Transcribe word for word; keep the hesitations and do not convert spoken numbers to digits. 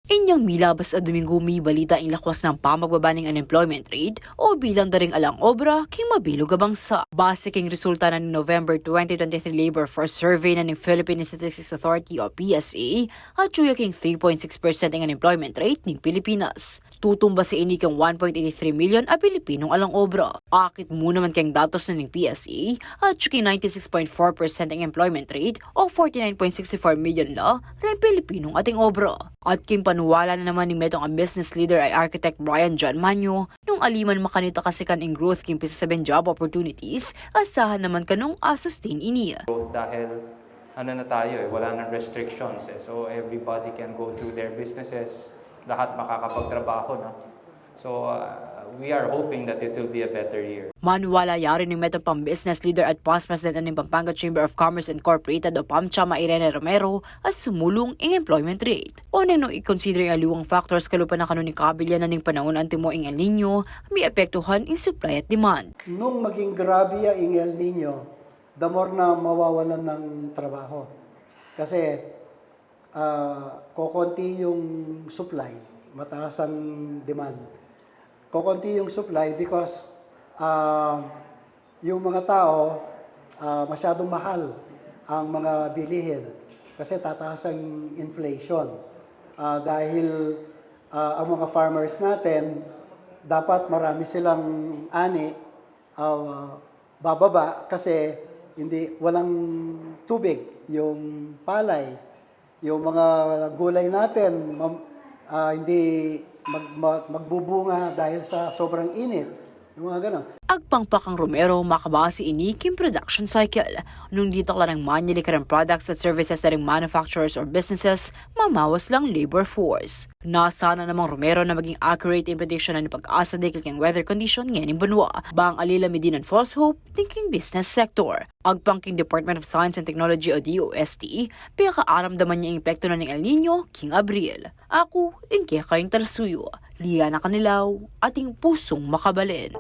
Inyang milabas a Domingo, mibalita ing lakwas nang pamagbaba ning unemployment rate o bilang da ring alang obra king mabilug a bangsa. Base king resulta na ning November twenty twenty-three Labor Force Survey na ning Philippine Statistics Authority o P S A, atyu ya king three point six percent ing unemployment rate ning Pilipinas. Tutumbasan ini king one point eighty-three milyon a Pilipinong alang obra. Akit mu naman king datos na ning P S A, atyu king ninety-six point four percent ing employment rate o forty-nine point six four milyon la ring Pilipinong ating obra. At king paniwala na naman ning metung a business leader a Architect Brian John Manyo, nung ali man makanita kasikan ing growth king pisasabian job opportunities, asahan naman kanung a-sustain ini. Growth dahil ano na tayo eh, wala nang restrictions eh. So everybody can go through their businesses, lahat makakapagtrabaho na. So uh, we are hoping that it will be a better year. Maniwala ya rin ning metung pang business leader at past president na ning Pampanga Chamber of Commerce Incorporated o PAMCHAM a Irene Romero a sumulung ing employment rate. O nanu i-consider ing aliwang factors kalupa na kanu ning kabilyan na ning panaun antimo ing El Niño, miapektuhan ing supply at demand. Nung maging grabe ya ing El Niño, the more na mawawalan ng trabaho. Kasi ah, kokonti yung supply, mataas ang demand. Kokonti yung supply because ah, yung mga tao, ah, masyadong mahal ang mga bilihin kasi tataas ang inflation. Ah, dahil ah, ang mga farmers natin, dapat marami silang ani, ah, bababa kasi hindi, walang tubig yung palay, yung mga gulay natin mam- ah, hindi mag- mag- magbubunga dahil sa sobrang init, yung mga ganon. Agpang pa kang Romero, makabase ini king production cycle. Nung ditak la nang manyali kareng products at services na ring manufacturers or businesses, mamawas lang labor force. Nasa na namang Romero na maging accurate ing prediction na ning PAGASA dikil king weather condition ngening banua. Bang ali la midinan false hope ding king business sector. Agpang king Department of Science and Technology o D O S T, pekaaramdaman ne ing epekto na ning El Niño king Abril. Aku ing kekayung talasuyu, Liana Canilaw, ating pusung makabalen.